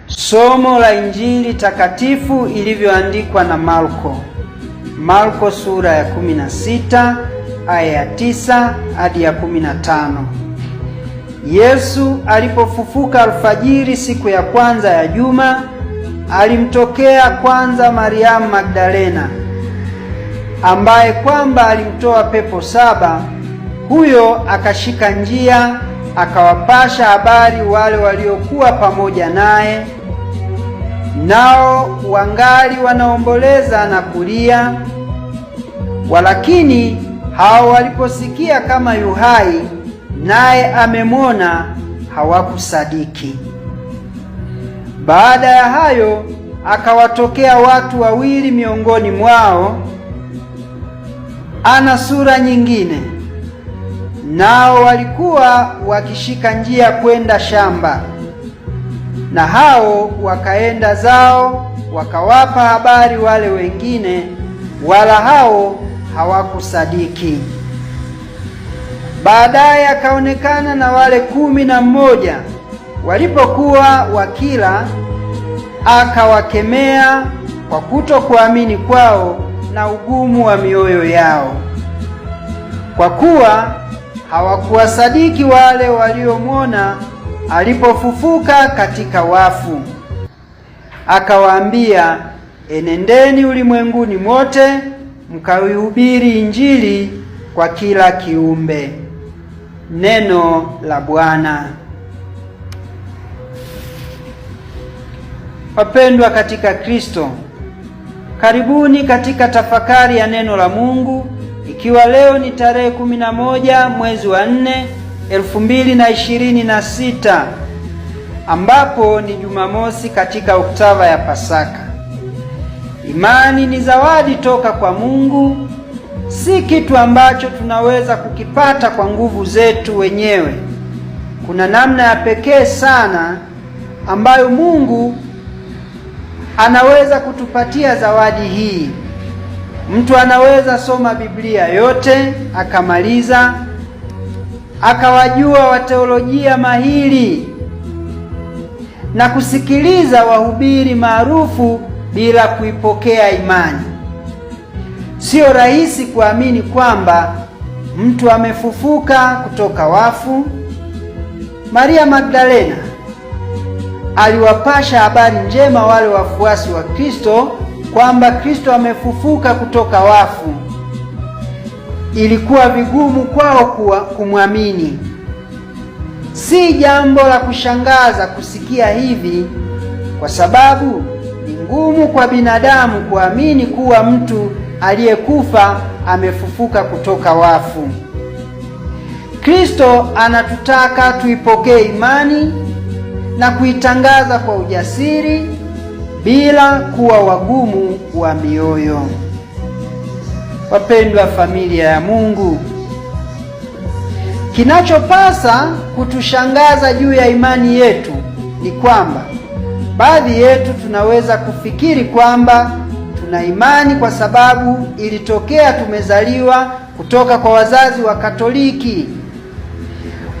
Somo la Injili takatifu ilivyoandikwa na Marko. Marko sura ya 16 aya ya 9 hadi ya 15. Yesu alipofufuka alfajiri siku ya kwanza ya juma, alimtokea kwanza Mariamu Magdalena, ambaye kwamba alimtoa pepo 7. Huyo akashika njia akawapasha habari wale waliokuwa pamoja naye, nao wangali wanaomboleza na kulia. Walakini hao waliposikia kama yuhai naye amemwona, hawakusadiki. Baada ya hayo akawatokea watu wawili miongoni mwao, ana sura nyingine, nao walikuwa wakishika njia kwenda shamba. Na hao wakaenda zao wakawapa habari wale wengine, wala hao hawakusadiki. Baadaye akaonekana na wale 11 walipokuwa wakila, akawakemea kwa kutokuamini kwao na ugumu wa mioyo yao, kwa kuwa hawakuwasadiki wale waliomwona alipofufuka katika wafu. Akawaambia, enendeni ulimwenguni mote mkaihubiri Injili kwa kila kiumbe. Neno la Bwana. Wapendwa katika Kristo, karibuni katika tafakari ya neno la Mungu, ikiwa leo ni tarehe 11 mwezi wa 4 2026, ambapo ni Jumamosi katika oktava ya Pasaka. Imani ni zawadi toka kwa Mungu, si kitu ambacho tunaweza kukipata kwa nguvu zetu wenyewe. Kuna namna ya pekee sana ambayo Mungu anaweza kutupatia zawadi hii. Mtu anaweza soma Biblia yote akamaliza, akawajua wateolojia mahiri na kusikiliza wahubiri maarufu bila kuipokea imani. Sio rahisi kuamini kwamba mtu amefufuka kutoka wafu. Maria Magdalena aliwapasha habari njema wale wafuasi wa Kristo kwamba Kristo amefufuka kutoka wafu. Ilikuwa vigumu kwao kumwamini. Si jambo la kushangaza kusikia hivi, kwa sababu ni ngumu kwa binadamu kuamini kuwa mtu aliyekufa amefufuka kutoka wafu. Kristo anatutaka tuipokee imani na kuitangaza kwa ujasiri bila kuwa wagumu wa mioyo. Wapendwa familia ya Mungu, kinachopasa kutushangaza juu ya imani yetu ni kwamba baadhi yetu tunaweza kufikiri kwamba tuna imani kwa sababu ilitokea tumezaliwa kutoka kwa wazazi wa Katoliki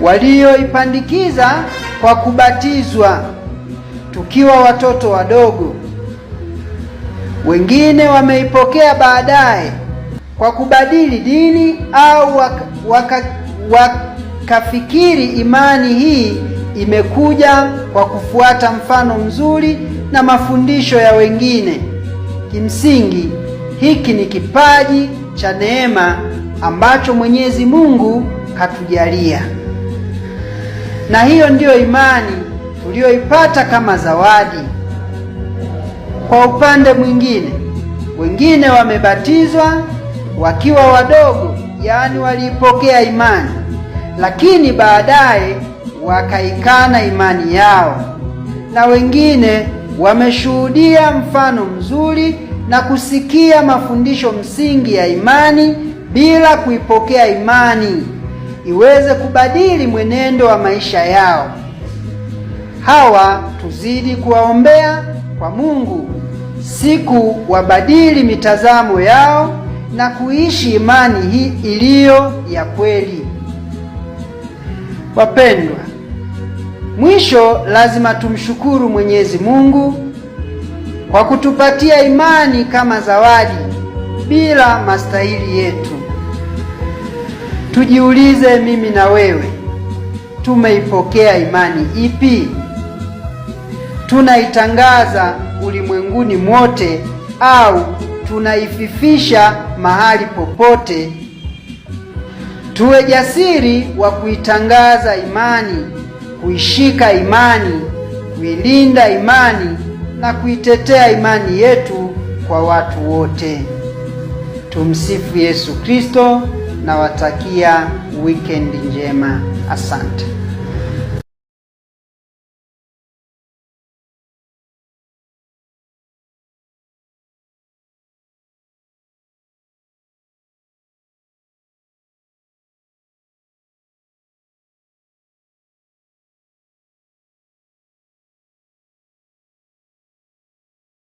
walioipandikiza kwa kubatizwa tukiwa watoto wadogo. Wengine wameipokea baadaye kwa kubadili dini au wakafikiri imani hii imekuja kwa kufuata mfano mzuri na mafundisho ya wengine. Kimsingi, hiki ni kipaji cha neema ambacho Mwenyezi Mungu katujalia, na hiyo ndiyo imani tuliyoipata kama zawadi. Kwa upande mwingine, wengine wamebatizwa wakiwa wadogo, yaani waliipokea imani, lakini baadaye wakaikana imani yao, na wengine wameshuhudia mfano mzuri na kusikia mafundisho msingi ya imani bila kuipokea imani iweze kubadili mwenendo wa maisha yao. Hawa tuzidi kuwaombea kwa Mungu siku wabadili mitazamo yao na kuishi imani hii iliyo ya kweli. Wapendwa, Mwisho, lazima tumshukuru Mwenyezi Mungu kwa kutupatia imani kama zawadi bila mastahili yetu. Tujiulize mimi na wewe, tumeipokea imani ipi? Tunaitangaza ulimwenguni mwote au tunaififisha mahali popote? Tuwe jasiri wa kuitangaza imani, kuishika imani, kuilinda imani na kuitetea imani yetu kwa watu wote. Tumsifu Yesu Kristo. Nawatakia wikendi njema. Asante.